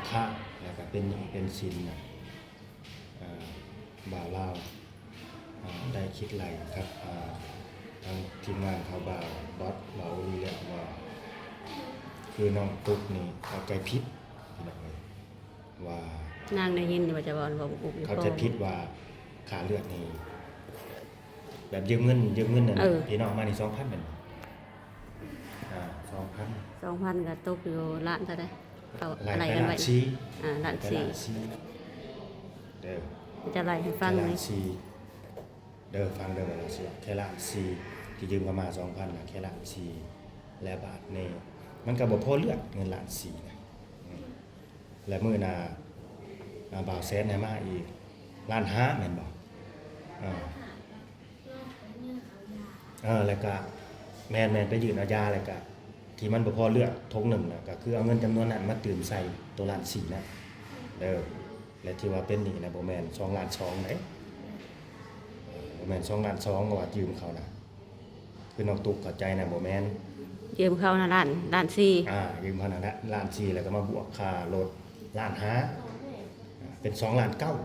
ພະ ແລ້ວກໍເປັນໜີ້ເປັນສິນນະ ອ່າ ບ່າວລາວ ອ່າ ໄດ້ຄິດໄລ່ກັບ ອ່າ ທາງທີມງານເຂົາ ບ່າວບອດ ບ່າວອຸລີ ແລ້ວວ່າ ຄືນ້ອງຕຸກນີ້ເຂົ້າໃຈຜິດ ພີ່ນ້ອງເອີຍ ວ່າ ນາງໄດ້ຍິນຢູ່ວ່າຈະເວົ້າ ເວົ້າອຸບຢູ່ ເຂົ້າໃຈຜິດວ່າຄ່າເລືອດນີ້ ແບບຢືມເງິນ ຢືມເງິນນັ້ນ ເອີ ພີ່ນ້ອງມານີ້ ສອງພັນແມ່ນບໍ່? ອ່າ ສອງພັນ ສອງພັນກໍຕົກຢູ່ລ້ານເທົ່າໃດ? ເຂົາໄລ່ກັນໄວ້ ລ້ານສີ່ ອ່າ ລ້ານສີ່ ລ້ານສີ່ເດີ ຈະໄລ່ໃຫ້ຟັງ ລ້ານສີ່ເດີ ຟັງເດີ ລ້ານສີ່ ແຄ່ລ້ານສີ່ ທີ່ຢືມເຂົາມາສອງພັນນະ ແຄ່ລ້ານສີ່ ແລະບາດນີ້ມັນກໍບໍ່ພໍເລືອກເງິນລ້ານສີ່ນະ ອືມ ແລະມື້ໜ້າ ອ່າ ບ່າວແສນໃຫ້ມາອີກລ້ານຫ້າແມ່ນບໍ່? ເອີ ເອີ ແລ້ວກະ ແມ່ນໆ ໄປຍື່ນເອົາຢາ ແລ້ວກະທີ່ມັນບໍ່ພໍເລືອກຖົງໜຶ່ງນະ ກະຄືເອົາເງິນຈຳນວນນັ້ນມາຕື່ມໃສ່ໂຕລ້ານສີ່ນະເດີ ແລະທີ່ວ່າເປັນໜີ້ນະ ບໍ່ແມ່ນສອງລ້ານສອງເດ້ ເອີ ບໍ່ແມ່ນສອງລ້ານສອງ ວ່າຢືມເຂົານະ ຄືນ້ອງຕຸກເຂົ້າໃຈນະ ບໍ່ແມ່ນ ຢືມເຂົານະລ້ານ ລ້ານສີ່ ອ່າ ຢືມເຂົານະລ້ານສີ່ ແລ້ວກໍມາບວກຄ່າລົດລ້ານຫ້າ ເປັນສອງລ້ານເກົ້າ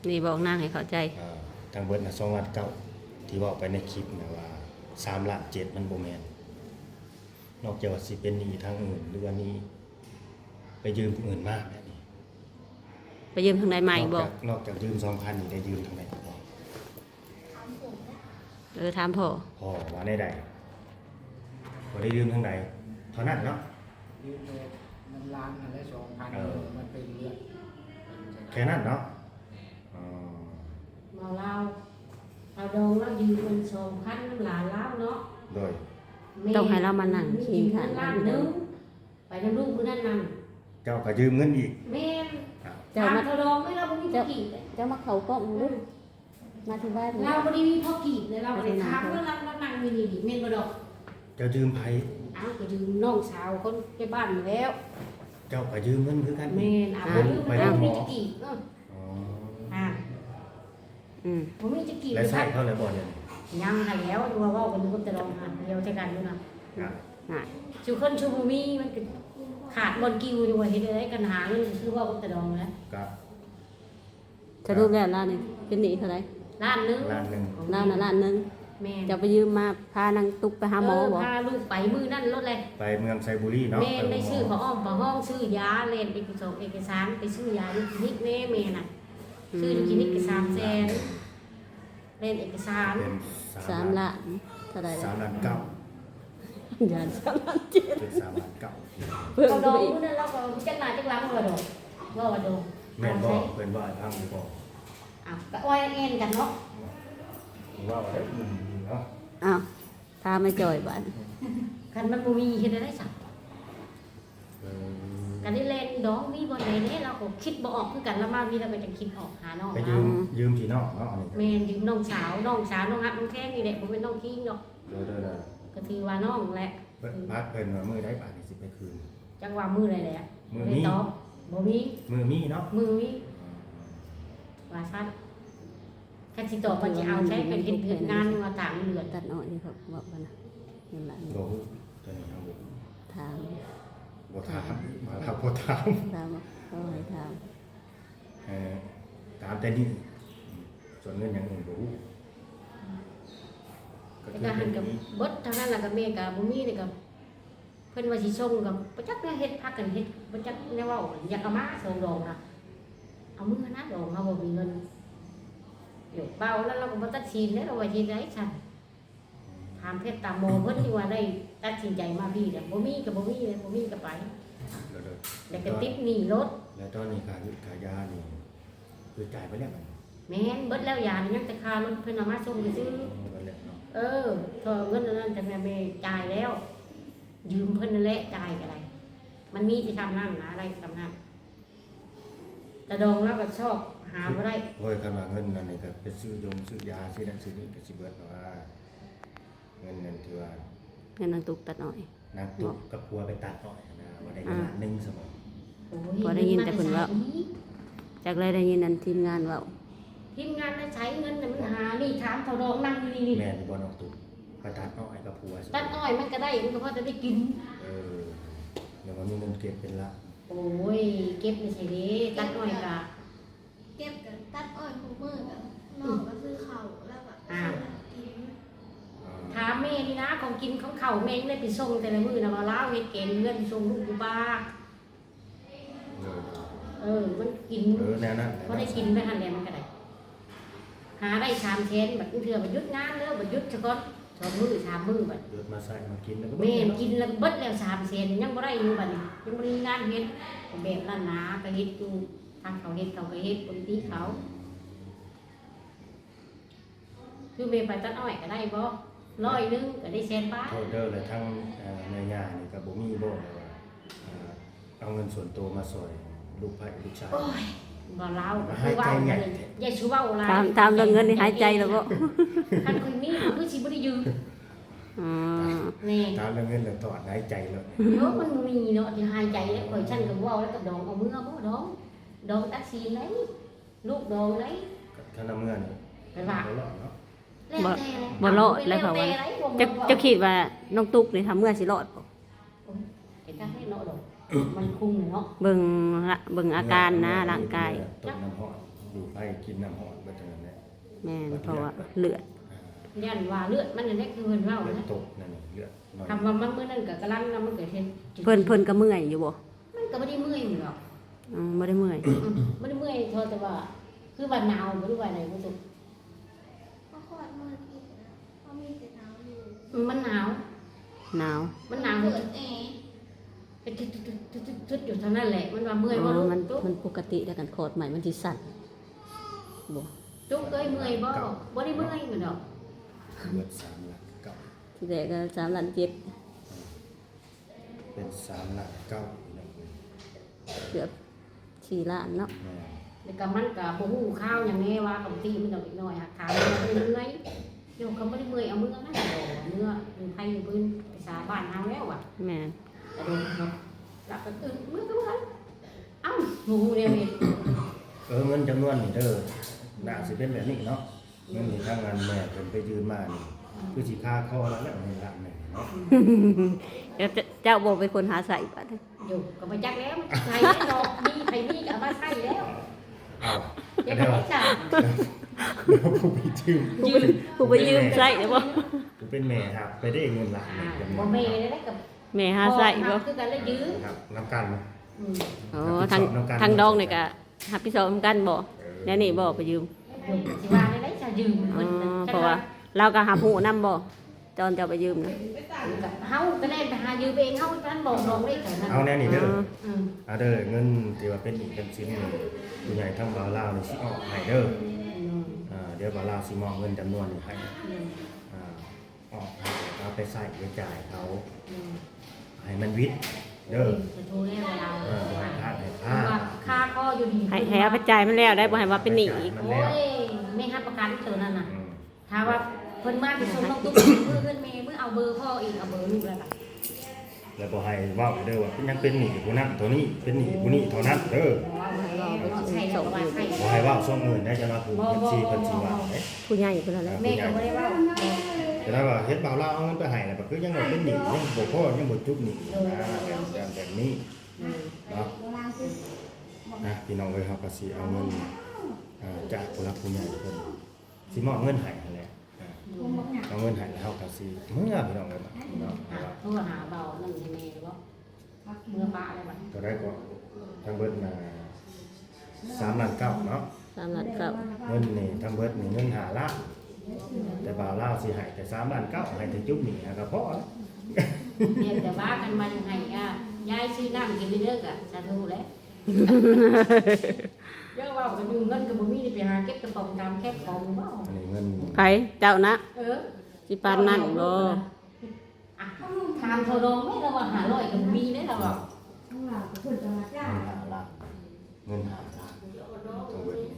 ນີ້ບອກນາງໃຫ້ເຂົ້າໃຈ ອ່າ ທັງເບິດນະສອງລ້ານເກົ້າ ທີ່ເວົ້າໄປໃນຄລິບນະວ່າສາມລ້ານເຈັດ ມັນບໍ່ແມ່ນ ນອກຈາກວ່າຊິເປັນໜີ້ທາງອື່ນ ຫຼືວ່າໜີ້ໄປຢືມຜູ້ອື່ນມາແບບນີ້ ໄປຢືມທາງໃດມາອີກບໍ່? ນອກຈາກ ນອກຈາກຢືມສອງພັນນີ້ ໄດ້ຢືມທາງໃດອີກບໍ່? ເອີ ຖາມພໍ່ ພໍ່ວ່າແນວໃດ? ບໍ່ໄດ້ຢືມທາງໃດ ເທົ່ານັ້ນເນາະ ຢືມແຕ່ນຳຫຼານຫັ້ນແຫຼະ ສອງພັນ ເອີ ມັນເປັນເລື່ອງ ແຄ່ນັ້ນເນາະ ອໍ ເວົ້າລາວ ລາວດອງລາວຢືມເງິນສອງພັນນຳຫຼານລາວເນາະ ໂດຍ ແມ່ນ ຕ້ອງໃຫ້ລາວມານັ່ງຄີງຂ້າງ ລ້ານໜຶ່ງ ໄປນຳລູກມື້ນັ້ນນັ້ນ ເຈົ້າກໍຢືມເງິນອີກ ແມ່ນ ອ້າວ ເຈົ້າມາ ຖາມເຂົາດອງແມ່ນລາວບໍ່ມີພໍກີບ ເຈົ້າມາເຂົ້າກ້ອງເບິ່ງ ອືມ ມາທີ່ບ້ານ ລາວບໍ່ໄດ້ມີພໍກີບເລີຍ ລາວບໍ່ໄດ້ຖາມວ່າລາວ ລາວນັ່ງຢູ່ນີ້ນີ້ ແມ່ນບໍ່ດອກ? ເຈົ້າຢືມໃຜ? ອ້າວ ກໍຢືມນ້ອງສາວຄົນໃກ້ບ້ານນີ້ແລ້ວ ເຈົ້າກໍຢືມເງິນຄືກັນ ແມ່ນ ອ້າວ ບໍ່ມີຈັກກີບ ເອີ ອໍ ອືມ ບໍ່ມີຈັກກີບ ແລ້ວໃຊ້ເຂົາແລ້ວບໍ່ດຽວນີ້? ຍັງຫັ້ນແຫຼ້ວ ວ່າເວົ້າກັນຢູ່ກັບຕາດອງຫັ້ນ ດຽວໃສ່ກັນຢູ່ນະ ອ່າ ສູ່ຄົນສູ່ບໍ່ມີ ມັນກໍຂາດບ່ອນກີ່ວຢູ່ ວ່າເຮັດແນວໃດ ຄັນຫາເງິນຄືເວົ້າກັບຕາດອງແຫຼະ ກໍ ສະຫຼຸບແລ້ວລາວນີ້ເປັນໜີ້ເທົ່າໃດ? ລ້ານໜຶ່ງ ລ້ານໜຶ່ງ ລາວນະລ້ານໜຶ່ງ ແມ່ນ ເຈົ້າໄປຢືມມາພານາງຕຸກໄປຫາໝໍບໍ່? ເອີ ພາລູກໄປມື້ນັ້ນໂລດແຫຼະ ໄປເມືອງໄຊບູລີເນາະ ແມ່ນ ໄດ້ຊື້ຜ້າອ້ອມຜ້າຫ້ອງ ຊື້ຢາ ແລ່ນເອກະສອງເອກະສານ ໄປຊື້ຢາຢູ່ຄລີນິກແດ່ແມ່ນະ ອືມ ຊື້ຢູ່ຄລີນິກກໍສາມແສນ ແລ່ນເອກະສານ ເປັນສາມ ສາມລ້ານ ເທົ່າໃດລະ? ສາມລ້ານເກົ້າ ຢ້ານສາມລ້ານເຈັດ ເປັນສາມລ້ານເກົ້າ ເພິ່ນ ເຂົາດອງມື້ນັ້ນລາວກໍຈັກໜ້າຈັກຫຼັງວ່າດອກ ເວົ້າວ່າດອງ ແມ່ນບໍ່? ເພິ່ນເວົ້າໃຫ້ຟັງຢູ່ບໍ່? ອ້າວ ກໍອອຍແອນກັນເນາະ ເວົ້າໄດ້ເນາະ ອ້າວ ຖາມໄອ້ຈ່ອຍບາດນີ້ ຄັນມັນບໍ່ມີເຮັດແນວໃດຊະ? ເອີ ກໍໄດ້ແລ່ນດອງ ມີບ່ອນໃດແດ່ ລາວກໍຄິດບໍ່ອອກຄືກັນ ລາວມາພີ້ລາວກໍຈັ່ງຄິດອອກຫານ້ອງ ໄປຢືມ ລາວ ຢືມພີ່ນ້ອງເນາະ ອັນນີ້ ແມ່ນ ຢືມນ້ອງສາວ ນ້ອງສາວ ນ້ອງຮັກນ້ອງແພງນີ້ແຫຼະ ບໍ່ແມ່ນນ້ອງຄິງດອກ ໂດຍໆ ກໍຖືວ່ານ້ອງແຫຼະ ບາດເພິ່ນວ່າມື້ໃດບາດນີ້ຊິໄປຄືນ ຈັກວ່າມື້ໃດແຫຼະ ມື້ນີ້ ບໍ່ໄດ້ຕອບ ບໍ່ມີ ມື້ມີເນາະ ມື້ມີ ວ່າຊັ້ນ ຄັນຊິຕອບວ່າຊິເອົາໃຊ້ເປັນເຮັດວຽກງານວ່າຕາມເດືອນ ຕັດອ້ອຍນີ້ເຂົາເວົ້າກັນນະ ເຫັນລະ ບໍ່ຮູ້ ຕົວນີ້ເຮົາບໍ່ຮູ້ ຖາມ ບໍ່ຖາມ ມາລາວບໍ່ຖາມ ຖາມບໍ່ ເຂົາໃຫ້ຖາມ ເອີ ຖາມແຕ່ນີ້ ສ່ວນເງິນຢ່າງອື່ນບໍ່ຮູ້ ກໍຄືເປັນນີ້ ເບິດເທົ່ານັ້ນລະ ກໍແມ່ກໍບໍ່ມີ ແລ້ວກໍ ເພິ່ນວ່າຊິສົ່ງກໍບໍ່ຈັກແນວເຮັດ ພາກັນເຮັດ ບໍ່ຈັກແນວເວົ້າ ຢາກເອົາມາສອງດອງນະ ເອົາມື້ນະ ດອງເຮົາບໍ່ມີເງິນ ເອີ ເວົ້າແລ້ວລາວກໍບໍ່ຕັດສິນເດ້ ລາວວ່າເຮັດໄດ້ຊັ້ນ ຖາມແພດຕາໝໍເພິ່ນ ທີ່ວ່າໄດ້ຕັດສິນໃຈມາພີ້ນະ ບໍ່ມີກໍບໍ່ມີ ບໍ່ມີກໍໄປ ແລ້ວກໍຕິດໜີ້ລົດ ແລ້ວຕອນນີ້ຄ່າຢານີ້ ຄືຈ່າຍໄປແລ້ວ ແມ່ນ ເບິດແລ້ວ ຢານີ້ຍັງແຕ່ຄ່າລົດເພິ່ນເອົາມາສົ່ງຊື່ໆ ເອີ ເງິນອັນນັ້ນກໍແມ່ຈ່າຍແລ້ວ ຢືມເພິ່ນນັ້ນແຫຼະ ຈ່າຍກໍໄດ້ ມັນມີແຕ່ຊ່ຳນັ້ນນະ ໄດ້ຊ່ຳນັ້ນ ຕາດອງລາວກໍຊອກຫາບໍ່ໄດ້ ໂອ້ຍ ຄັນວ່າເງິນອັນນີ້ກໍໄປຊື້ຢົງຊື້ຢາ ຊື້ນັ້ນຊື້ນີ້ກໍຊິເບິດວ່າ ເງິນນັ້ນທີ່ວ່າ ເງິນນາງຕຸກຕັດອ້ອຍ ນາງຕຸກກັບຜົວໄປຕັດອ້ອຍຫັ້ນນະ ວ່າໄດ້ເງິນລ້ານໜຶ່ງຊະບໍ່ ໂອ້ຍ ພໍໄດ້ຍິນແຕ່ເພິ່ນເວົ້າ ຈັກໄດ້ ໄດ້ຍິນອັນທີມງານເວົ້າ ທີມງານນະໃຊ້ເງິນນະ ມັນຫານີ້ ຖາມເຖົ້າດອງນັ່ງຢູ່ນີ້ ແມ່ນບໍ່ນ້ອງຕຸກ ໄປຕັດອ້ອຍກັບຜົວ ຕັດອ້ອຍມັນກໍໄດ້ ມັນກໍພໍແຕ່ໄດ້ກິນ ເອີ ແລ້ວວ່າມີເງິນເກັບເປັນລ້ານ ໂອ້ຍ ເກັບໄປໃສເດ້? ຕັດອ້ອຍກະ ເກັບກະຕັດອ້ອຍຄູ່ມື້ ກະນ້ອງກະຊື້ເຂົ້າ ແລ້ວກະ ອ້າວ ຊື້ນ້ຳກິນ. ຖາມແມ່ນີ້ນະ ຂອງກິນຂອງເຂົ້າແມ່ຍັງໄດ້ໄປສົ່ງແຕ່ລະມື້ນະ ວ່າລາວເຮັດແກງເຮືອນໄປສົ່ງລູກຢູ່ປ່າ. ເອີ ມັນກິນ ເອີ ແນວນັ້ນ ພໍໄດ້ກິນໄປຫັ້ນແຫຼະ ມັນກະໄດ້ຫາໄດ້ສາມແສນ. ບັດເທື່ອບັດຢຸດງານແລ້ວ ບັດຢຸດສາກ່ອນ ສອງມື້ສາມມື້ ບັດຢຸດມາໃຊ້ມາກິນແລ້ວກະ ແມ່ນ ກິນແລ້ວກະເບິດແລ້ວສາມແສນ ຍັງບໍ່ໄດ້ຢູ່ບັດນີ້ ຍັງບໍ່ໄດ້ມີງານເຮັດ. ກະແບບນັ້ນນາ ກະເຮັດຢູ່ ທາງເຂົາເຮັດ ເຂົາກະເຮັດປົກກະຕິເຂົາ. ຄືແມ່ໄປຕັດອ້ອຍກະໄດ້ບໍ່? ຮ້ອຍໜຶ່ງກະໄດ້ແສນບາດ. ໂທດເດີ ແລະທາງ ເອີ ແມ່ຍ່ານີ້ກະບໍ່ມີບໍ່ ແບບວ່າ ເອີ ເອົາເງິນສ່ວນໂຕມາຊ່ອຍລູກໃພ້ລູກຊາຍ? ໂອ້ຍ ບໍ່ລາວ ມາຫາຍໃຈໃຫຍ່ແທ້ ຢ່າສູ່ເວົ້າຫຼາຍ. ຖາມ ຖາມເລື່ອງເງິນນີ້ຫາຍໃຈແລ້ວບໍ່? ຄັນຂ້ອຍມີ ຂ້ອຍຄືຊິບໍ່ໄດ້ຢືມ. ອໍ ແມ່ນ ຖາມເລື່ອງເງິນແລ້ວຖອນຫາຍໃຈໂລດ. ໂຍ ມັນບໍ່ມີເນາະ ຊິຫາຍໃຈແລ້ວ. ຂ້ອຍຊັ້ນກະບໍ່ເວົ້າແລ້ວ ກະດອງເອົາເມືອບໍ່ ດອງ ດອງຕັດສິນໄດ໋ ລູກດອງໄດ໋. ຄັນເອົາເມືອນີ້ ໄປວ່າ ບໍ່ລອດເນາະ ແລ້ວແຕ່ແຫຼະ ບໍ່ລອດແລ້ວ ເຂົາວ່າ. ແຕ່ແຫຼະ ເຈົ້າ ເຈົ້າຄິດວ່ານ້ອງຕຸກນີ້ ຖ້າເມືອຊິລອດບໍ່? ໂອ້ຍ ເປັນຕາເຮັດເນາະ ດອກ ມັນຄຸງເນາະ. ເບິ່ງລະ ເບິ່ງອາການນະ ເມືອ ເມືອ ຮ່າງກາຍ ເມືອຕົ້ມນ້ຳຮ້ອນ ຢູ່ໄຟກິນນ້ຳຮ້ອນເບິດເທົ່ານັ້ນແຫຼະ. ແມ່ນ ເພາະວ່າເລືອດ ຢ້ານວ່າເລືອດມັນນັ້ນແຫຼະ ຄືເພິ່ນເວົ້ານະ ເລືອດຕົກນັ້ນ ເລືອດນ້ອຍ. ຄຳວ່າມາມື້ນັ້ນກະກຳລັງນຳມັນກະເຮັດ ເພິ່ນ ເພິ່ນກະເມື່ອຍຢູ່ບໍ່? ມັນກະບໍ່ໄດ້ເມື່ອຍດອກ. ອືມ ບໍ່ໄດ້ເມື່ອຍ ອືມ ບໍ່ໄດ້ເມື່ອຍ ເທົ່າແຕ່ວ່າ ຄືວ່າໜາວບໍ່ ຫຼືວ່າໃດບໍ່ຕົກ. ມາຄອດມື້ທີ່ແລ້ວ ເຮົາມີແຕ່ໜາວຢູ່. ອືມ ມັນໜາວ ໜາວ ມັນໜາວ ເປີດແອ ຈຸດໆໆໆຢູ່ເທົ່ານັ້ນແຫຼະ. ມັນວ່າເມື່ອຍບໍ່ ມັນ ມັນປົກກະຕິແລ້ວ ການຄອດໃໝ່ມັນຊິສັ່ນບໍ່? ຕຸກເອີຍ ເມື່ອຍບໍ່? ບໍ່ໄດ້ເມື່ອຍ ເໝືອນດອກ. ເບິດສາມລ້ານເກົ້າ ທີແລກກະສາມລ້ານເຈັດ ເປັນສາມລ້ານເກົ້າ ພີ່ນ້ອງເອີຍ ເກືອບສີ່ລ້ານເນາະ. ແມ່ນ ແລ້ວກະມັນກະບໍ່ຮູ້ຂ່າວຫຍັງແນ່ວ່າ ກຳມະຕິມັນດອກເດັກນ້ອຍ ຫາກຖາມວ່າເມື່ອຍ ໂຍ ກະບໍ່ໄດ້ເມື່ອຍ ເອົາເມືອນະ ເອົາເມືອຢູ່ໄທຢູ່ພື້ນ ໄປສາບ້ານເຮົາແລ້ວວ່າ. ແມ່ນ ກະໂດນເນາະ ລະກະຕື່ນເມືອກະເມືອ ເອົ້າ ບໍ່ຮູ້ແນວເຮັດ. ເອີ ເງິນຈຳນວນນີ້ເດີ ໜ້າຊິເປັນແບບນີ້ເນາະ. ເງິນທີ່ທາງອັນແມ່ເພິ່ນໄປຢືມມານີ້ ຄືຊິຄາຄໍລະແລ້ວ ເງິນລ້ານໜຶ່ງເນາະ. ເຈົ້າ ເຈົ້າບໍ່ເປັນຄົນຫາໃຊ້ບາດນີ້. ໂຍ ກະບໍ່ຈັກແລ້ວ ມັນໃຊ້ແລ້ວເນາະ ມີໃຜມີກະເອົາມາໃຊ້ແລ້ວ. ເອົ້າ ເຈົ້າກະໄດ້ວ່າ ຜູ້ໄປຢືມ ຢືມ ຜູ້ໄປຢືມໃຊ້ແລ້ວບໍ່? ຜູ້ເປັນແມ່ຮັບໄປເດ້ເງິນລ້ານໜຶ່ງ. ອ່າ ບໍ່ແມ່ນແລ້ວ ກະແມ່ຫາໃຊ້ບໍ່? ຄືກັນແລ້ວຢືມ ຮັບນຳກັນ. ອືມ ອໍ ທາງ ທາງດອງນີ້ກະ ຮັບຜິດຊອບນຳກັນບໍ່? ເອີ ແນວນີ້ບໍ່ ໄປຢືມ? ໂດຍ ຊິວ່າແນວໃດ ຈະຢືມເພິ່ນນະ. ອໍ ເພາະວ່າລາວກະຮັບຮູ້ນຳບໍ່ ຕອນເຈົ້າໄປຢືມນະ? ເຮົາກະແລ່ນໄປຫາຢືມເອງ ເຮົາບໍ່ທັນບອກດອກເດ້. ເອົາແນວນີ້ເດີ ອືມ ອາເດີ ເງິນທີ່ວ່າເປັນໜີ້ເປັນສິນນີ້ ຜູ້ໃຫຍ່ທາງບ່າວລາວນີ້ຊິອອກໃຫ້ເດີ. ອືມ ອາ ດຽວບ່າວລາວຊິມອບເງິນຈຳນວນນີ້ໃຫ້ ອືມ ອາ ອອກໃຫ້ ເອົາໄປໃຊ້ໄປຈ່າຍເຂົາ ອືມ ໃຫ້ມັນຫວິດເດີ. ໂອ້ຍ ສາທຸແລ້ວລາວ ເອີ ບໍ່ໃຫ້ພາດໃຫ້ພາດ ຄາຄໍຢູ່ນີ້ ໃຫ້ ໃຫ້ເອົາໄປຈ່າຍມັນແລ້ວໄດ໋ ບໍ່ໃຫ້ວ່າເປັນໜີ້ອີກ. ໂອ້ຍ ແມ່ຮັບປະກັນໂຕນັ້ນນະ. ອືມ ຖ້າວ່າເພິ່ນມາໄປສົ່ງນ້ອງຕຸກ ເມືອເຮືອນແມ່ ເມືອເອົາເບີພໍ່ອີກ ເອົາເບີລູກແລ້ວກະ ແລ້ວບໍ່ໃຫ້ເວົ້າເດີວ່າຍັງເປັນໜີ້ຜູ້ນັ້ນເທົ່ານີ້ ເປັນໜີ້ຜູ້ນີ້ເທົ່ານັ້ນເດີ. ບໍ່ໃຫ້ເວົ້າ ບໍ່ໃຫ້ເວົ້າຊ່ອງອື່ນໄດ໋ ຈັ່ງວ່າຜູ້ ເອັຟຊີ ເພິ່ນຊິວ່າເດ້. ຜູ້ໃຫຍ່ພຸ້ນແຫຼະ ແມ່ກະບໍ່ໄດ້ເວົ້າ ຈະໄດ້ວ່າເຫັນບ່າວລາວເອົາເງິນໄປໃຫ້ແລ້ວ ບາດຄືຍັງວ່າເປັນໜີ້ ຍັງບໍ່ພໍ ຍັງບໍ່ຈຸບໜີ້ນະ ແບບ ແບບ ແບບນີ້ເນາະ. ອ່ະ ພີ່ນ້ອງເອີຍ ເຮົາກະຊິເອົາເງິນ ອ່າ ຈາກຜູ້ຫຼັກຜູ້ໃຫຍ່ເພິ່ນຊິມອບເງິນໃຫ້ຫັ້ນແຫຼະ ອ່າ ເອົາເງິນໃຫ້ແລ້ວເຮົາກະຊິເມືອ ພີ່ນ້ອງເອີຍ ເນາະ. ໂທຫາບ່າວນັ້ນໃຫ້ແມ່ເດີ ເມືອປະແລ້ວບາດ ເທົ່າໃດເກາະ ທັງເບິດນະ ສາມລ້ານເກົ້າເນາະ ສາມລ້ານເກົ້າ. ເງິນນີ້ທັງເບິດນີ້ເງິນຫ້າລ້ານ ແຕ່ບ່າວລາວຊິໃຫ້ແຕ່ສາມລ້ານເກົ້າ ໃຫ້ແຕ່ຈຸບໜີ້ຫັ້ນກະພໍແລ້ວ. ແມ່ນແຕ່ວ່າຄັນວ່າຢາກໃຫ້ ອ່າ ຍາຍຊື້ນ້ຳກິນເດີກະສາທຸແຫຼະ. ຢ່າເວົ້າກັນຢູ່ ເງິນກະບໍ່ມີ ໄປຫາເກັບກະປ໋ອງຕາມແຄມຂອງເວົ້າ. ອັນນີ້ເງິນ ໃຜ ເຈົ້ານະ? ເອີ ຊິປານນັ້ນບໍ່? ອ່ະ ຖາມເຖົ້າດອງແມ່ລະວ່າ ຫ້າຮ້ອຍກະບໍ່ມີເດ້ລະວ່າ ເງິນຫ້າລ້ານ ເງິນຫ້າລ້ານ ທັງເບິດນີ້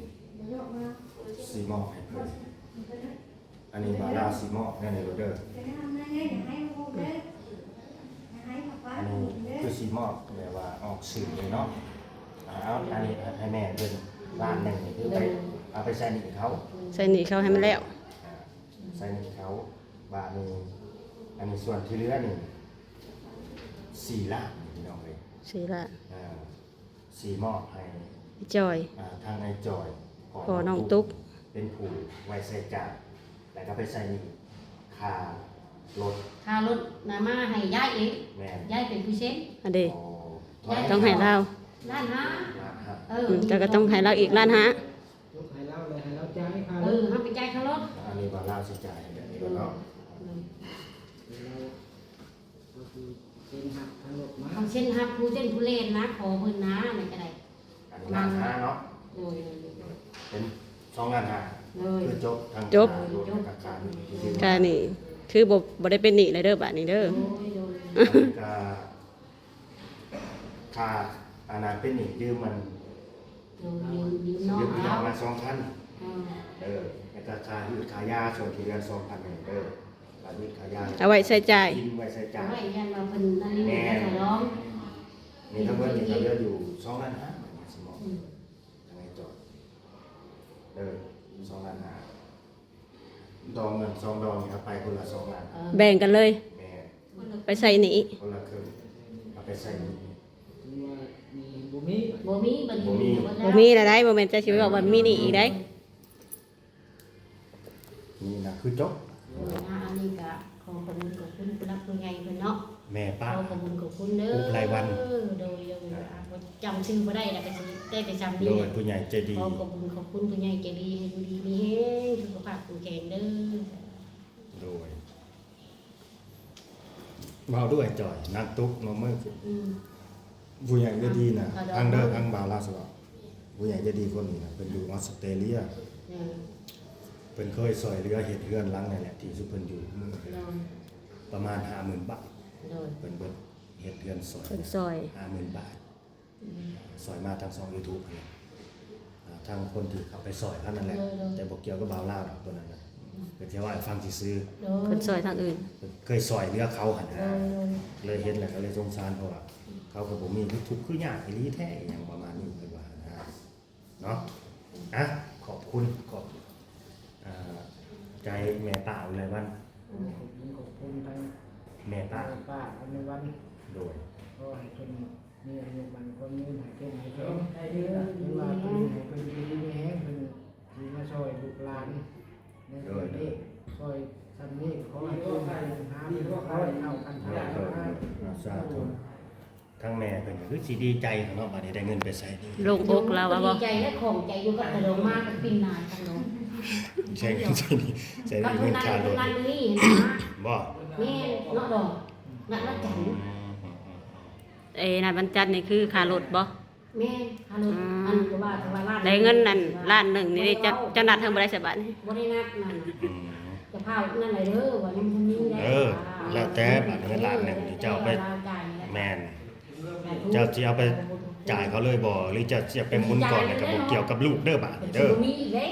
ຊິມອບໃຫ້ເພິ່ນ. ອັນນີ້ບ່າວລາວຊິມອບແນວນີ້ໂລດເດີ ອັນນີ້ຄືຊິມອບແບບວ່າອອກຊື່ເລີຍເນາະ. ເອົາ ອັນນີ້ໃຫ້ແມ່ເພິ່ນລ້ານໜຶ່ງ ນີ້ຄືໄປ ເອົາໄປໃຊ້ໜີ້ເຂົາ ໃຊ້ໜີ້ເຂົາໃຫ້ມັນແລ້ວ ອ່າ ໃຊ້ໜີ້ເຂົາ. ບາດນີ້ ອັນນີ້ສ່ວນທີ່ເຫຼືອນີ້ສີ່ລ້ານ ພີ່ນ້ອງເອີຍ ສີ່ລ້ານ ອ່າ ຊິມອບໃຫ້ ອ້າຍຈ່ອຍ ອ່າ ທາງອ້າຍຈ່ອຍ ພໍ່ນ້ອງຕຸກ ເປັນຜູ້ໄວ້ໃຊ້ຈ່າຍ ແລ້ວກໍໄປໃຊ້ໜີ້ຄ່າລົດ ຄ່າລົດນະ ມາໃຫ້ຍາຍເອງ. ແມ່ນ ຍາຍເປັນຜູ້ເຊັນ. ອັນເດ ອໍ ຕ້ອງໃຫ້ລາວ ລ້ານຫ້າ. ລ້ານຫ້າ. ເອີ ອືມ ເຈົ້າກໍຕ້ອງໃຫ້ລາວອີກລ້ານຫ້າ. ຍົກໃຫ້ລາວ ແລ້ວໃຫ້ລາວຈ່າຍຄ່າລົດ. ເອີ ເຮົາໄປຈ່າຍຄ່າລົດ. ອັນນີ້ວ່າລາວຊິຈ່າຍໃຫ້ແບບນີ້ເນາະ. ອືມ ລາວ ກໍຄືເຊັນຮັບທັງລົດມາ ເຮົາເຊັນຮັບຜູ້ເຊັນຜູ້ເລ່ນນະ ຂໍເພິ່ນນະ ແລ້ວກໍໄດ້ ອັນນີ້ລ້ານຫ້າເນາະ. ໂດຍ ໂດຍ ໂດຍ ເປັນສອງລ້ານຫ້າ. ໂດຍ ຄືຈົບທັງ ຈົບ ຄ່າລົດ ຄ່າ ຄ່ານີ້ ຄ່ານີ້ຄືບໍ່ ບໍ່ໄດ້ເປັນໜີ້ແລ້ວເດີ ບາດນີ້ເດີ. ໂດຍ ໂດຍ ອັນນີ້ກໍ ຄ່າ ອັນນັ້ນເປັນໜີ້ຢືມມັນ ຢືມ ຢືມ ຢືມນ້ອງລາວມາສອງພັນ. ເອີ ແລ້ວກໍຄ່າຮືດຄ່າຢາ ຊ່ວງທີ່ເດືອນສອງພັນນີ້ເດີ ຄ່າຮືດຄ່າຢາ ເອົາໄວ້ໃຊ້ຈ່າຍ ກິນໄວ້ໃຊ້ຈ່າຍ ເອົາໄວ້ຢ້ານວ່າເພິ່ນອັນນີ້ ແມ່ນ ສະຫຼອງ. ນີ້ທັງເບິດນີ້ກໍເຫຼືອຢູ່ສອງລ້ານຫ້າ ຊິມອບ ອືມ ທາງອ້າຍຈ່ອຍເດີ ສອງລ້ານຫ້າ. ດອງເງິນສອງດອງນີ້ ເອົາໄປຄົນລະສອງລ້ານ. ເອີ ແບ່ງກັນເລີຍ. ແມ່ນ ໄປໃຊ້ໜີ້ ຄົນລະເຄິ່ງ ເອົາໄປໃຊ້ໜີ້. ຄືວ່າໜີ້ບໍ່ມີ ບໍ່ມີ ບັດນີ້ບໍ່ມີ ບໍ່ມີແລ້ວໄດ໋. ບໍ່ແມ່ນເຈົ້າຊິໄປເວົ້າວ່າມີໜີ້ອີກໄດ໋. ນີ້ນະຄືຈົບ. ເອີ ອັນນີ້ກໍ ຂໍຂອບຄຸນຂອບຄຸນຜູ້ຫຼັກຜູ້ໃຫຍ່ເພິ່ນເນາະ ແມ່ປ້າ ຂໍຂອບຄຸນຂອບຄຸນເດີ ອຸບລາຍວັນ. ໂດຍ ໂດຍ ອ່າ ບໍ່ຈຳຊື່ບໍ່ໄດ້ລະ ກໍຊິໄດ້ແຕ່ຈຳນີ້. ໂດຍ ຜູ້ໃຫຍ່ໃຈດີ ຂໍຂອບຄຸນຂອບຄຸນຜູ້ໃຫຍ່ໃຈດີ ໃຫ້ຢູ່ດີມີແຮງ ສຸຂະພາບແຂງແຂງເດີ. ໂດຍ ເວົ້າດ້ວຍຈ່ອຍ ນາງຕຸກເນາະ ມື້ ອືມ ຜູ້ໃຫຍ່ໃຈດີນະ ອ່າ ທາງເດີ ທາງບ່າວລາວຊິເວົ້າ ຜູ້ໃຫຍ່ໃຈດີຄົນນີ້ນະ ເພິ່ນຢູ່ອອສເຕຣເລຍ. ອືມ ເພິ່ນເຄີຍຊ່ອຍເຫຼືອເຮັດເຮືອນຫຼັງນັ້ນແຫຼະ ທີ່ຊຸມເພິ່ນຢູ່ມື້ ໂດຍ ປະມານຫ້າໝື່ນບາດ. ໂດຍ ເພິ່ນເບິດເຮັດເຮືອນຊ່ອຍ ເພິ່ນຊ່ອຍຫ້າໝື່ນບາດ. ອືມ ຊ່ອຍມາທາງຊ່ອງຢູທູບຫັ້ນແຫຼະ ອ່າ ທາງຄົນທີ່ເຂົ້າໄປຊ່ອຍເຂົານັ້ນແຫຼະ. ໂດຍ ໂດຍ ແຕ່ບໍ່ກ່ຽວກັບບ່າວລາວດອກ ຕົວນັ້ນນະ ອືມ ເພິ່ນຊິເວົ້າໃຫ້ຟັງຊື່ໆ. ໂດຍ ເພິ່ນຊ່ອຍທາງອື່ນ ເພິ່ນເຄີຍຊ່ອຍເຫຼືອເຂົາຫັ້ນນະ. ໂດຍ ໂດຍ ເລີຍເຫັນແລ້ວກໍເລີຍສົງສານ ເພາະວ່າ ອືມ ເຂົາກໍບໍ່ມີ ທຸກໆຄືຍາກອີ່ຫຼີແທ້ ອີ່ຫຍັງປະມານນີ້ ເພິ່ນວ່າຫັ້ນນະ. ເນາະ ອ່ະ ຂອບຄຸນ ຂອບ ອ່າ ໃຈແມ່ປ້າອຸໄລວັນ. ອືມ ຂອບຄຸນ ຂອບຄຸນທາງແມ່ປ້າ ແມ່ປ້າອຸໄລວັນ. ໂດຍ ຂໍໃຫ້ເພິ່ນມີອາຍຸໝັ້ນຂວັນຍືນ ໃຫ້ເຂັ້ມໃຫ້ແຂງ ເພິ່ນວ່າເພິ່ນໃຫ້ເພິ່ນຢູ່ດີມີແຮງ ເພິ່ນຊິມາຊ່ອຍລູກຫຼານໃນ ໂດຍ ເດ້ ໂດຍ ຊ່ອຍຊ່ຳນີ້ ຂໍໃຫ້ເພິ່ນຫາເງິນຮ້ອຍເທົ່າພັນເທົ່າ. ໂດຍ ໂດຍ ສາທຸ. ທາງແມ່ເພິ່ນກໍຄືຊິດີໃຈເນາະ ບາດນີ້ໄດ້ເງິນໄປໃຊ້ໜີ້ ໂລ່ງອົກລາວວ່າບໍ່? ດີໃຈ ແລະ ຂອງໃຈຢູ່ກັບຕາດອງມາກັບປິ່ນນາຍທາງໂນ້ນ. ໃຊ້ ໃຊ້ໜີ້ ໃຊ້ໜີ້ເງິນຄ່າລົດ ນັດມື້ນີ້ຫັ້ນນະ. ບໍ່? ແມ່ນເນາະດອງ ນັດວັນຈັນ. ເອີ ນັດວັນຈັນນີ້ຄືຄ່າລົດບໍ່? ແມ່ນ ຄ່າລົດ. ອືມ ອັນກໍວ່າ ກໍວ່າລ້ານ ໄດ້ເງິນນັ້ນລ້ານໜຶ່ງນີ້ ເຈົ້າ ເຈົ້ານັດເຖິງບໍ່ໄດ້ສະບາດນີ້? ບໍ່ໄດ້ນັດນັ້ນ. ອືມ ຈະພານັ້ນໄດ້ເດີ ວ່າຍັງບໍ່ທັນມີໄດ້. ເອີ ແລ້ວແຕ່ ບາດເງິນລ້ານໜຶ່ງນີ້ເຈົ້າໄປ ແມ່ນ ເຈົ້າຊິເອົາໄປຈ່າຍເຂົາເລີຍບໍ່ ຫຼືເຈົ້າຊິເອົາໄປໝູນກ່ອນ ແລ້ວກໍບໍ່ກ່ຽວກັບລູກເດີບາດນີ້ເດີ. ບໍ່ມີອີກເດ້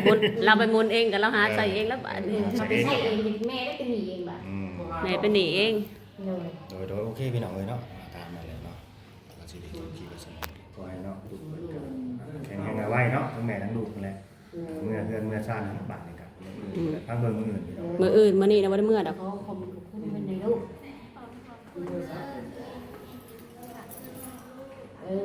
ໝູນ ລາວໄປໝູນເອງ ກໍລາວຫາໃຊ້ເອງແລ້ວບາດນີ້. ເອີ ເອົາໄປໃຊ້ເອງ ແມ່ໄດ້ເປັນໜີ້ເອງບາດ. ອືມ ແມ່ເປັນໜີ້ເອງ. ໂດຍ ໂດຍ ໂດຍ ໂອເຄ ພີ່ນ້ອງເອີຍເນາະ ຕາມນັ້ນແຫຼະເນາະ ກໍຊິໄດ້ຈົບຄລິບໄປຊັ້ນເນາະ. ຂໍໃຫ້ເນາະ ທຸກຄົນກໍແຂງແຮງໄວໆເນາະ ທັງແມ່ທັງລູກນັ້ນແຫຼະ. ເອີ ເມືອເຮືອນເມືອຊານບາດນີ້ກໍ ອືມ ທາງເບິ່ງມື້ອື່ນພີ່ນ້ອງ ມື້ອື່ນ ມື້ນີ້ນະບໍ່ໄດ້ເມືອດອກ. ຂໍຂອບຄຸນເພິ່ນແດ່ລູກ. ເອີ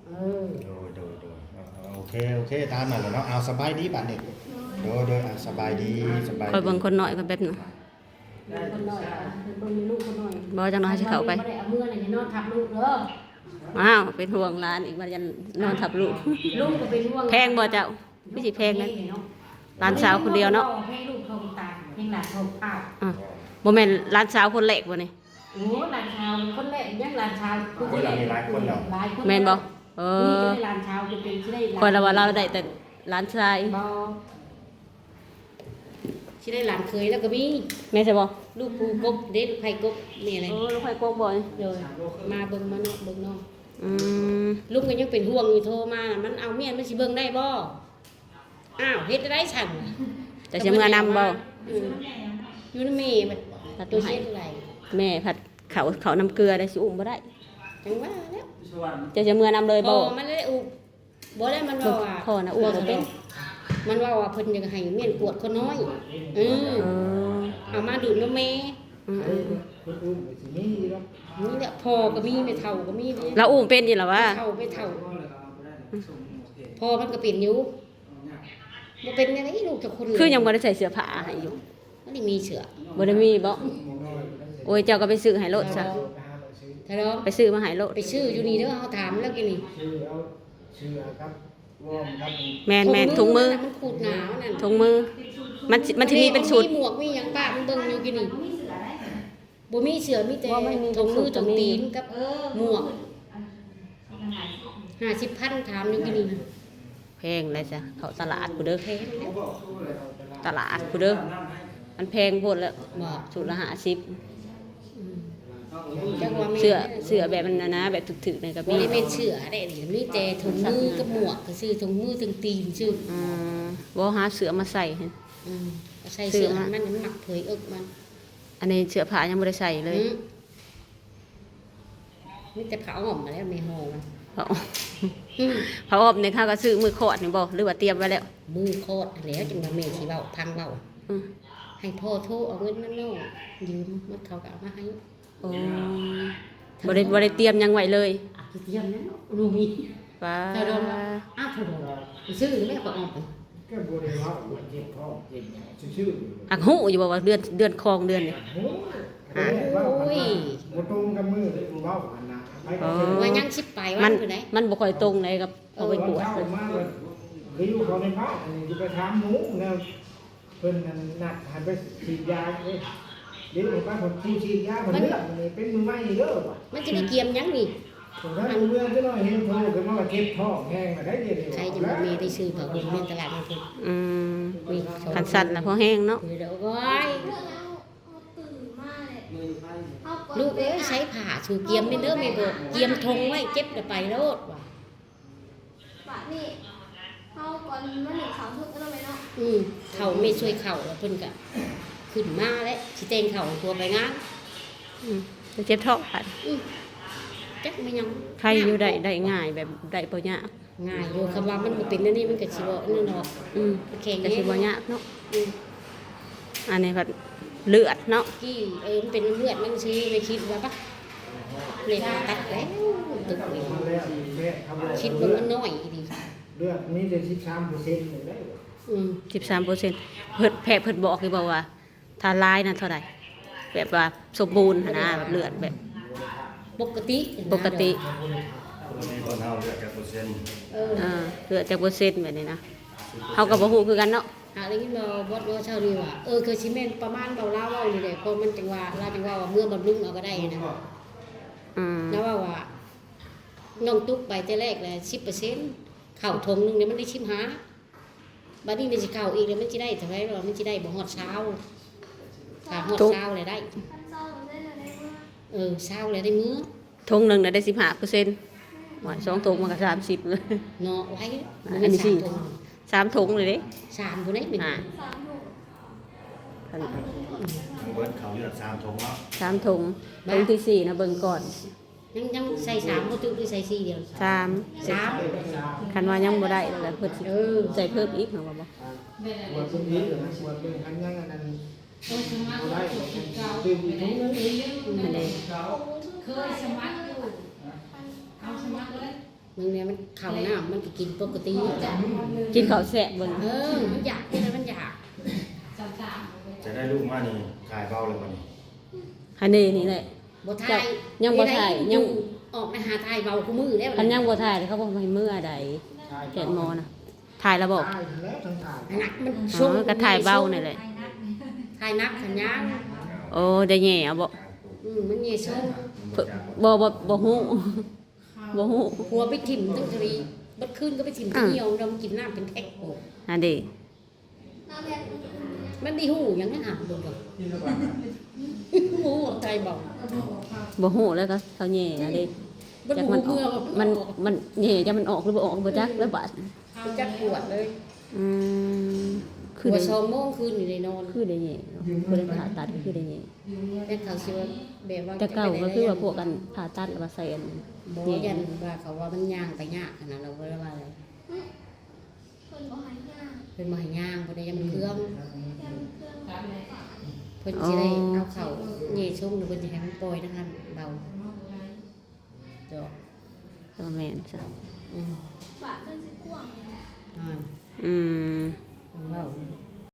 ເອີ ໂດຍ ໂດຍ ໂດຍ ເອີ ເອີ ໂອເຄ ໂອເຄ ຕາມນັ້ນແຫຼະເນາະ. ເອົາ ສະບາຍດີບາດນີ້. ໂດຍ ໂດຍ ເອົາ ສະບາຍດີ ສະບາຍດີ. ຂ້ອຍເບິ່ງຄົນນ້ອຍກ່ອນແປັບໜຶ່ງ. ເບິ່ງຄົນນ້ອຍ ເບິ່ງລູກຄົນນ້ອຍ. ບໍ່ ຈັກໜ້ອຍຊິເຂົ້າໄປ. ບໍ່ໄດ້ເອົາເມືອແລ້ວ ຢ່ານອນທັບລູກເດີ. ອ້າວ ເປັນຫ່ວງຫຼານອີກ ວ່າຢ້ານນອນທັບລູກ. ລຸງກໍເປັນຫ່ວງ. ແພງບໍ່ເຈົ້າ? ຄືຊິແພງນັ້ນ ຫຼານສາວຄົນດຽວເນາະ. ແພງລູກເທົ່າຕາ ແພງຫຼານເທົ່າປ້າ. ອ່າ ບໍ່ແມ່ນຫຼານສາວຄົນແລກບໍ່ນີ້? ໂອ້ ຫຼານສາວຄົນແລກ ຍັງຫຼານສາວຄົນແລກ ມີຫຼາຍຄົນແລ້ວ ຫຼາຍຄົນແລ້ວ. ແມ່ນບໍ່? ເອີ ນີ້ກໍໄດ້ຫຼານສາວ ຈະເປັນຊິໄດ້. ຂ້ອຍລະວ່າລາວໄດ້ແຕ່ຫຼານຊາຍ. ບໍ່ ຊິໄດ້ຫຼານເຂີຍແລ້ວກໍມີ. ແມ່ນໃຊ່ບໍ່? ລູກຜູ້ກົບເດ້ ລູກໃພ້ກົບນີ້ແຫຼະ. ໂອ້ ລູກໃພ້ກົບບໍ່? ໂດຍ ມາເບິ່ງ ມາເນາະ ເບິ່ງນ້ອງ. ອືມ ລຸງກໍຍັງເປັນຫ່ວງຢູ່ ໂທມາ ມັນເອົາເມຍ ມັນຊິເບິ່ງໄດ້ບໍ່? ອ້າວ ເຮັດໄດ້ຊັ້ນ ຈະຊິເມືອນຳບໍ່? ອືມ ຢູ່ນຳແມ່ບັດ ປະຕູໃຫ້ ແມ່ພັດເຂົ້າ ເຂົ້ານຳເກືອໄດ້ ຊິອຸ້ມບໍ່ໄດ້. ຈັ່ງວ່າແລ້ວ ຈະຊິເມືອນຳເລີຍບໍ່? ມັນໄດ້ອຸ້ມ ບໍ່ໄດ້ ມັນເວົ້າວ່າ ພໍ່ນະອຸ້ມບໍ່ເປັນ. ມັນເວົ້າວ່າເພິ່ນຢາກໃຫ້ເມຍກວດຄົນນ້ອຍ. ເອີ ເອີ ເອົາມາດູດນົມແມ່. ອືມ ເອີ ຄົນອຸ້ມກໍຊິມີຢູ່ດອກ ນີ້ແຫຼະ ພໍ່ກໍມີ ແມ່ເຖົ້າກໍມີເດ້ ລາວອຸ້ມເປັນຢູ່ລະວະ ແມ່ເຖົ້າ ແມ່ເຖົ້າ ພໍ່ມັນກໍເປັນຢູ່ ບໍ່ເປັນແນວໃດ ລູກຈັກຄົນ ຄືຍັງບໍ່ໄດ້ໃສ່ເສື້ອຜ້າໃຫ້ຢູ່ ມັນໄດ້ມີເສື້ອ ບໍ່ໄດ້ມີບໍ? ໂອ້ຍ ເຈົ້າກໍໄປຊື້ໃຫ້ໂລດຊະ ໄປຊື້ມາໃຫ້ໂລດ ໄປຊື້ຢູ່ນີ້ເດີ ເຮົາຖາມແລ້ວກິນນີ້ ຊື້ເອົາເສື້ອກັບ ແມ່ນໆ ຖົງມື ມັນຂູດໜາວນັ້ນ ຖົງມື ມັນຊິ ມັນຊິມີເປັນຊຸດ ມີໝວກມີຫຍັງປະ ມັນເບິ່ງຢູ່ກິນນີ້ ບໍ່ມີເສື້ອ ມີແຕ່ຖົງມືຖົງຕີນກັບໝວກ ຫ້າສິບພັນ ຖາມຢູ່ກິນນີ້ ແພງແລ້ວຊະ ເຂົ້າຕະຫຼາດພຸ້ນເດີ ແພງແລ້ວ ຕະຫຼາດພຸ້ນເດີ ມັນແພງໂພດແລ້ວ ບໍ່ ຊຸດລະຫ້າສິບ ອືມ ຈັກວ່າແມ່ນ ເສື້ອ ເສື້ອແບບນັ້ນນະ ແບບຖືກໆ ນັ້ນກໍມີ ບໍ່ໄດ້ແມ່ນເສື້ອເດ້ນີ້ ມີແຕ່ຖົງມືກັບໝວກຊື່ໆ ຖົງມືຖົງຕີນຊື່ ອືມ ບໍ່ຫາເສື້ອມາໃສ່ ອືມ ໃສ່ເສື້ອ ເສື້ອມັນມັກເຜີຍເອິກມັນ ອັນນີ້ເສື້ອຜ້າຍັງບໍ່ໄດ້ໃສ່ເລີຍ ອືມ ມີແຕ່ຜ້າອ້ອມຫັ້ນແຫຼະແມ່ຫໍ່ມັນ ຜ້າອ້ອມ ອືມ ຜ້າອ້ອມນີ້ເຮົາກໍຊື້ມື້ຄອດນີ້ບໍ່ ຫຼືວ່າຕຽມໄວ້ແລ້ວ? ມື້ຄອດຫັ້ນແຫຼະ ຈັ່ງວ່າແມ່ຊິເວົ້າ ພັງເວົ້າ ອືມ ໃຫ້ພໍ່ໂທເອົາເງິນນຳນ້ອງຢືມ ມັນເຂົາກໍເອົາມາໃຫ້ ໂອ້ ບໍ່ໄດ້ ບໍ່ໄດ້ຕຽມຫຍັງໄວ້ເລີຍ ຊິຕຽມຫຍັງເນາະ ບໍ່ມີ ປ້າ ເຈົ້າດອນວ່າ ອ້າວ ເຈົ້າດອນ ໄປຊື້ແມ່ຂ້ອຍອອກໄປ ກໍບໍ່ໄດ້ເວົ້າວ່າເຈັບທ້ອງເຈັບຫຍັງຊື່ໆ ຫາກຮູ້ຢູ່ບໍ່ວ່າເດືອນ ເດືອນຂອງເດືອນນີ້ ຮູ້ ອ່າ ໂອ້ຍ ບໍ່ຕົງກັບມື້ເລີຍຜູ້ເວົ້າຫັ້ນນະ ໄປກໍ ອໍ ວ່າຍັງຊິໄປວັນ ມັນ ມື້ໃດ ມັນບໍ່ຄ່ອຍຕົງໃດກັບເຂົາໄປກວດ ຕອນເຊົ້າມາກໍລິວເຂົ້າໃນບ້ານນີ້ ຊິໄປຖາມໝູແນວ ເພິ່ນນັ້ນນັດໃຫ້ໄປສີດຢາເດ້ ເດ ໄປເພິ່ນຜູ້ສີດຢາເພິ່ນເລືອກນີ້ເປັນມືໃໝ່ເດີວ່າ ມັນຊິໄດ້ກຽມຫຍັງນີ້ ສົງສັຍເມື່ອຈັກໜ້ອຍເຫັນໂທຂຶ້ນມາວ່າເຈັບທ້ອງແຮງລະໄດ໋ດຽວນີ້ ໃຜຈະບໍ່ມີໄດ້ຊື້ຜ້າຫົ່ມໃນຕະຫຼາດນັ້ນພຸ້ນ ອືມ ນີ້ ຄັນຊັ້ນລະພໍແຮງເນາະ ໂອ້ຍ ລູກເອີຍ ໃຊ້ຜ້າສູ່ກຽມແມ່ນເດີ ແມ່ບອກ ກຽມຖົງໄວ້ ເຈັບລະໄປໂລດວ່າ ບາດນີ້ເຮົາກ່ອນມາໜຶ້ງເຂົ້າທຸກເນາະແມ່ເນາະ ອືມ ເຂົ້າແມ່ຊ່ວຍເຂົ້າ ແລ້ວເພິ່ນກະຂຶ້ນມາແລ້ວ ຊິແຕ່ງເຂົ້າໃຫ້ຜົວໄປງານ ອືມ ໄປເຈັບທ້ອງບາດ ອືມ ຈັກແມ່ນຫຍັງ ໃຄຢູ່ໄດ້ ໄດ້ງ່າຍ ແບບໄດ້ບໍ່ຍາກ ງ່າຍຢູ່ ຄຳວ່າມັນບໍ່ເປັນແນວນີ້ ມັນກະຊິບໍ່ນັ້ນດອກ ອືມ ແຂງແຮງ ກະຊິບໍ່ຍາກເນາະ ອືມ ອັນນີ້ພັດເລືອດເນາະ ກີ້ ເອີ ມັນເປັນເລືອດມັນຊື່ ແມ່ຄິດວ່າປະ ເລີຍຜ່າຕັດແລ້ວ ຕຶກນີ້ ຄິດວ່າມັນນ້ອຍອີ່ຫຼີ ເລືອດມີແຕ່ສິບສາມເປີເຊັນນີ້ແຫຼະ ອືມ ສິບສາມເປີເຊັນ ເພິ່ນ ແພດເພິ່ນບອກຢູ່ບໍ່ວ່າ ຖ້າຫຼາຍນະເທົ່າໃດ ແບບວ່າສົມບູນຫັ້ນນະ ແບບເລືອດແບບ ປົກກະຕິ ປົກກະຕິ ຄົນມີຄົນເຮົາເລືອດຈັກເປີເຊັນ ເອີ ເອີ ເລືອດຈັກເປີເຊັນແບບນີ້ນະ ເຮົາກໍບໍ່ຮູ້ຄືກັນເນາະ ຫາກໄດ້ຍິນວ່າບອດເວົ້າເຊົ້ານີ້ວ່າ ເອີ ຄືຊິແມ່ນປະມານເວົ້າ ລາວເວົ້ານີ້ແຫຼະ ເພາະມັນຈັ່ງວ່າ ລາວຈັ່ງເວົ້າວ່າເມືອບຳລຸງເອົາກໍໄດ້ນະ ອືມ ລາວເວົ້າວ່າ ນ້ອງຕຸກໄປແຕ່ແລກແຫຼະສິບເປີເຊັນ ເຂົ້າຖົງໜຶ່ງນີ້ມັນໄດ້ສິບຫ້າ ບາດນີ້ມັນຊິເຂົ້າອີກແລ້ວມັນຊິໄດ້ເທົ່າໃດ ມັນຊິໄດ້ບໍ່ຮອດຊາວ ຖ້າຮອດຊາວແລ້ວໄດ້ ເອີ ຊາວແລ້ວໄດ້ເມືອ ຖົງໜຶ່ງນະໄດ້ສິບຫ້າເປີເຊັນ ໂອ້ຍ ສອງຖົງມັນກໍສາມສິບເລີຍເນາະ ໄວ ອັນນີ້ສີ່ ສາມຖົງເລີຍເດ້ ສາມພຸ້ນເດ້ ອ່າ ເບິດເຂົ້າເລືອດສາມຖົງເນາະ ສາມຖົງ ຖົງທີສີ່ນະ ເບິ່ງກ່ອນ ຍັງ ຍັງໃສ່ສາມບໍ່ ຫຼືໃສ່ສີ່ດຽວ ສາມ ສາມ ຄັນວ່າຍັງບໍ່ໄດ້ລະເພິ່ນຊິ ເອີ ໃສ່ເພີ່ມອີກ ເຮົາວ່າບໍ່ ກວດເບິ່ງອີກນະ ກວດເບິ່ງ ຄັນຍັງອັນນັ້ນ ບໍ່ໄດ້ ຕື່ມອີກຖົງໜຶ່ງ ອັນນີ້ ເຄີຍສະໝັກຢູ່ ເອົາສະໝັກເລີຍ ເບິ່ງແນ່ ມັນເຂົ້ານ້ຳ ມັນກໍກິນປົກກະຕິ ກິນເຂົ້າແຊບເບິ່ງ ເອີ ມັນຢາກ ກິນແລ້ວມັນຢາກ ຈະໄດ້ລູກມານີ້ ຖ່າຍເບົາແລ້ວບັດນີ້ ຫັ້ນເດ້ ນີ້ແຫຼະ ບໍ່ຖ່າຍ ຍັງບໍ່ຖ່າຍ ຍັງ ອອກໄປຫາຖ່າຍເບົາຄູ່ມື້ແລ້ວ ຄັນຍັງບໍ່ຖ່າຍ ເຂົາບໍ່ໃຫ້ເມືອໃດ ແກະໝໍນະ ຖ່າຍແລ້ວບໍ່ ອັນນັ້ນມັນ ເອີ ຊົງ ກໍຖ່າຍເບົານີ້ແຫຼະ ຖ່າຍໜັກ ຄັນຍາວ ໂອ້ ໄດ້ແຍ່ເອົາບໍ່ ອືມ ມັນແຍ່ຊົງ ບໍ່ ບໍ່ ບໍ່ຮູ້ ບໍ່ຮູ້ ຜົວໄປຖິ້ມຕັ້ງແຕ່ ເບິດຄືນກໍໄປຖິ້ມ ອ່າ ທີ່ຫ່ຽວ ດຳກິນນ້ຳເປັນແພັກ ຫັ້ນເດ້ ມັນໄດ້ຮູ້ຫຍັງນະ ຫາເບິ່ງກ່ອນ ບໍ່ຮູ້ວ່າໃຜເວົ້າ ບໍ່ຮູ້ແລ້ວກໍເຂົາແຍ່ຫັ້ນເດ້ ມັນ ມັນແຍ່ ຈັກມັນອອກຫຼືບໍ່ອອກ ບໍ່ຈັກແລ້ວບາດ ບໍ່ຈັກກວດເລີຍ ອືມ ຄືໄດ້ ກວດສອງໂມງຄືນນີ້ໄດ້ນອນ ຄືໄດ້ແຍ່ເນາະ ບໍ່ໄດ້ຜ່າຕັດ ຄືໄດ້ແຍ່ ແຕ່ເຂົາຊິວ່າແບບວ່າ ແຕ່ເກົ່າກໍຄືວ່າພວກອັນຜ່າຕັດແລ້ວວ່າໃສ່ອັນ ບໍ່ ແຍ່ ຢ້ານວ່າເຂົາວ່າມັນຍ່າງໄປຍາກຫັ້ນນະ ລາວບໍ່ໄດ້ວ່າ ເພິ່ນບໍ່ໃຫ້ຍ່າງ ເພິ່ນບໍ່ໃຫ້ຍ່າງ ເພິ່ນວ່າຢ້ານມັນເຄືອງ ຢ້ານມັນເຄືອງ ເພິ່ນ ເພິ່ນຊິໄດ້ເອົາເຂົ້າແຫຍ່ຊົງ ຫຼືເພິ່ນຊິໃຫ້ມັນປ່ອຍນະ ເບົາດອກ ກໍແມ່ນຊະ ອືມ ບາດມັນຊິກວ້າງ ອ່າ